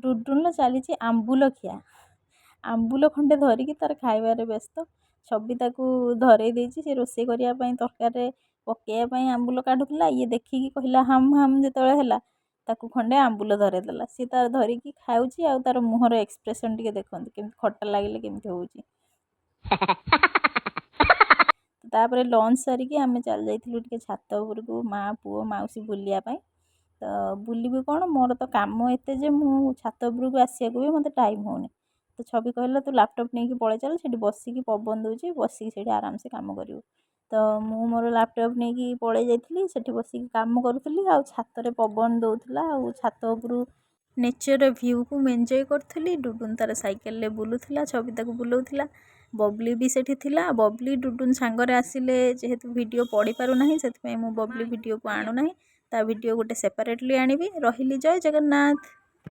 ଡୁଡୁନର ଚାଲିଛି ଆମ୍ବୁଲ ଖିଆ। ଆମ୍ବୁଲ ଖଣ୍ଡେ ଧରିକି ତାର ଖାଇବାରେ ବ୍ୟସ୍ତ। ଛବି ତାକୁ ଧରେଇ ଦେଇଛି, ସେ ରୋଷେଇ କରିବା ପାଇଁ ତରକାରୀରେ ପକେଇବା ପାଇଁ ଆମ୍ବୁଲ କାଢ଼ୁଥିଲା। ଇଏ ଦେଖିକି କହିଲା ହାମ୍ ହାମ୍ ଯେତେବେଳେ ହେଲା, ତାକୁ ଖଣ୍ଡେ ଆମ୍ବୁଲ ଧରେଇଦେଲା। ସିଏ ତାର ଧରିକି ଖାଉଛି ଆଉ ତାର ମୁହଁର ଏକ୍ସପ୍ରେସନ୍ ଟିକେ ଦେଖନ୍ତୁ, କେମିତି ଖଟା ଲାଗିଲେ କେମିତି ହେଉଛି। ତାପରେ ଲଞ୍ଚ ସାରିକି ଆମେ ଚାଲି ଯାଇଥିଲୁ ଟିକେ ଛାତ ଉପରକୁ, ମା ପୁଅ ମାଉସୀ ବୁଲିବା ପାଇଁ। ତ ବୁଲିବି କ'ଣ, ମୋର ତ କାମ ଏତେ ଯେ ମୁଁ ଛାତ ଉପରକୁ ଆସିବାକୁ ବି ମୋତେ ଟାଇମ୍ ହେଉନି। ତ ଛବି କହିଲା, ତୁ ଲାପଟପ୍ ନେଇକି ପଳେଇ ଚାଲ, ସେଠି ବସିକି ପବନ ଦେଉଛି, ବସିକି ସେଇଠି ଆରାମସେ କାମ କରିବୁ। ତ ମୁଁ ମୋର ଲାପଟପ୍ ନେଇକି ପଳେଇ ଯାଇଥିଲି, ସେଠି ବସିକି କାମ କରୁଥିଲି ଆଉ ଛାତରେ ପବନ ଦେଉଥିଲା ଆଉ ଛାତ ଉପରୁ ନେଚର୍ର ଭ୍ୟୁକୁ ମୁଁ ଏନ୍ଜୟ କରୁଥିଲି। ଡୁଡୁନ ତାର ସାଇକେଲରେ ବୁଲୁଥିଲା, ଛବି ତାକୁ ବୁଲଉଥିଲା, ବବଲି ବି ସେଠି ଥିଲା। ବବଲି ଡୁଡୁନ ସାଙ୍ଗରେ ଆସିଲେ ଯେହେତୁ ଭିଡ଼ିଓ ପଡ଼ିପାରୁନାହିଁ, ସେଥିପାଇଁ ମୁଁ ବବଲି ଭିଡ଼ିଓକୁ ଆଣୁନାହିଁ। ତା ଭିଡ଼ିଓ ଗୋଟେ ସେପାରେଟଲି ଆଣିବି। ରହିଲି, ଜୟ ଜଗନ୍ନାଥ।